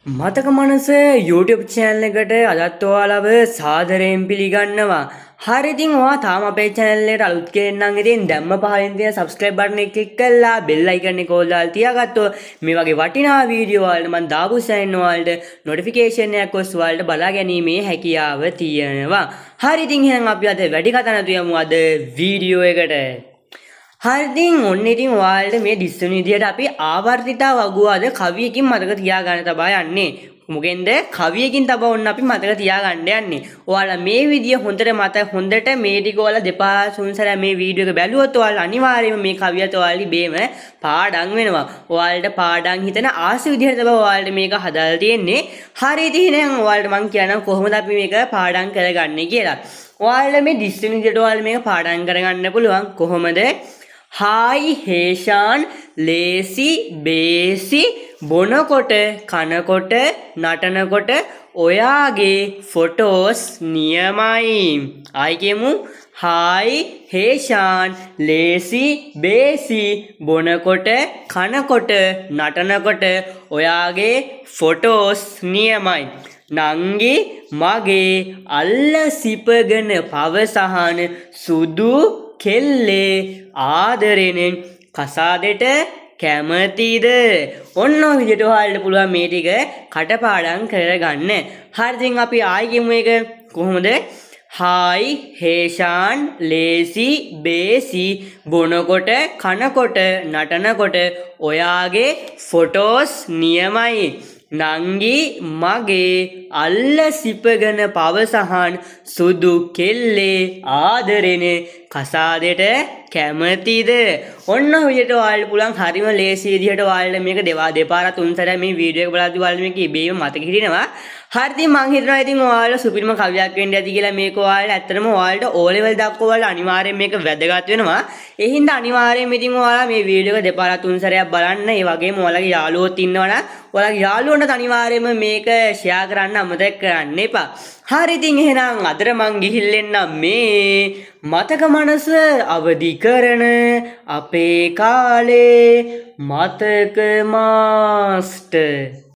මතක මනස YouTube channel එකට අදත් ඔයාලව සාදරයෙන් පිළිගන්නවා. හරි, ඉතින් ඔයා තාම අපේ channel එකට අලුත් කෙනෙක් නම් ඉතින් දැම්ම පහලින් තියෙන subscribe button එක ක්ලික් කරලා bell icon එක ඕල් දාලා තියාගත්තොත් මේ වගේ වටිනා වීඩියෝ වලට මම දාපු සැනින් ඔයාලට notification එකක් ඔස්සේ ඔයාලට බලා ගැනීමේ හැකියාව තියෙනවා. හරි, ඉතින් එහෙනම් අපි අද වැඩි කතා නැතුව යමු අද වීඩියෝ එකට. හරි, ඉතින් ඔන්න ඉතින් ඔයාලට මේ දිස්වන විදිහට අපි ආවර්තිතා වගුව අද කවියකින් මතක තියාගන්න තබා යන්නේ. මොකෙන්ද? කවියකින් තබා ඔන්න අපි මතක තියාගන්න යන්නේ. ඔයාලා මේ විදිය හොඳට මත හොඳට මේ ටික ඔයාලා දෙපා තුන් සැරයක් මේ වීඩියෝ එක බැලුවොත් ඔයාලා අනිවාර්යයෙන්ම මේ කවියත් ඔයාලා ඉබේම පාඩම් වෙනවා. ඔයාලට පාඩම් හිතන ආස විදිහට තමයි ඔයාලට මේක හදාලා තියෙන්නේ. හරි, ඉතින් එහෙනම් ඔයාලට මං කියන්නම් කොහොමද අපි මේක පාඩම් කරගන්නේ කියලා. ඔයාලට මේ දිස්වන විදිහට ඔයාලා මේක පාඩම් කරගන්න පුළුවන්. කොහොමද? හායි හේෂාන්, ලේසි බේසි, බොනකොට කනකොට නටනකොට ඔයාගේ ෆොටෝස් නියමයි. ආයි කියමු. හායි හේෂාන්, ලේසි බේසි, බොනකොට කනකොට නටනකොට ඔයාගේ ෆොටෝස් නියමයි. නංගි මගේ අල්ල සිපගෙන පවසහන සුදු කෙල්ලේ ආදරෙනෙන් කසාදෙට කැමතිද? ඔන්න ඔය විදිහට ඔයාලට පුළුවන් මේ ටික කටපාඩම් කරගන්න. හරි, ඉතින් අපි ආයි කියමු ඒක කොහොමද? හායි හේෂාන්, ලේසි බේසි, බොනකොට කනකොට නටනකොට ඔයාගේ ෆොටෝස් නියමයි. නංගි මගේ අල්ල සිපගෙන පවසහන් සුදු කෙල්ලේ ආදරෙනේ කසාදෙට කැමතිද? ඔන්න ඔය විදිහට ඔයාලට පුළුවන් හරිම ලේසි විදිහට ඔයාලට මේක දෙවා දෙපාරක් තුන් සැරයක් මේ වීඩියෝ එක බලද්දි ඔයාලට මේක ඉබේම මතක හිටිනවා. හරි, ඉතින් මං හිතනවා ඉතින් ඔයාලා සුපිරිම කවියක් වෙන්න ඇති කියලා. මේක ඔයාලට ඇත්තටම ඔයාලට O level දක්වා ඔයාලා අනිවාර්යෙන් මේක වැදගත් වෙනවා. ඒ හින්දා අනිවාර්යෙන්ම ඉතින් ඔයාලා මේ වීඩියෝ එක දෙපාරක් තුන් සැරයක් බලන්න. ඒ වගේම ඔයාලගේ යාළුවෝත් ඉන්නවා නම් ඔයාලගේ යාළුවන්ට අනිවාර්යයෙන්ම මේක ෂෙයා කරන්න අමතක කරන්න එපා. හරි, ඉතින් එහෙනම් අදට මං ගිහින් එන්නම්. මේ මතක මනස අවදි කරන අපේ කාලේ මතක මාස්ටර්.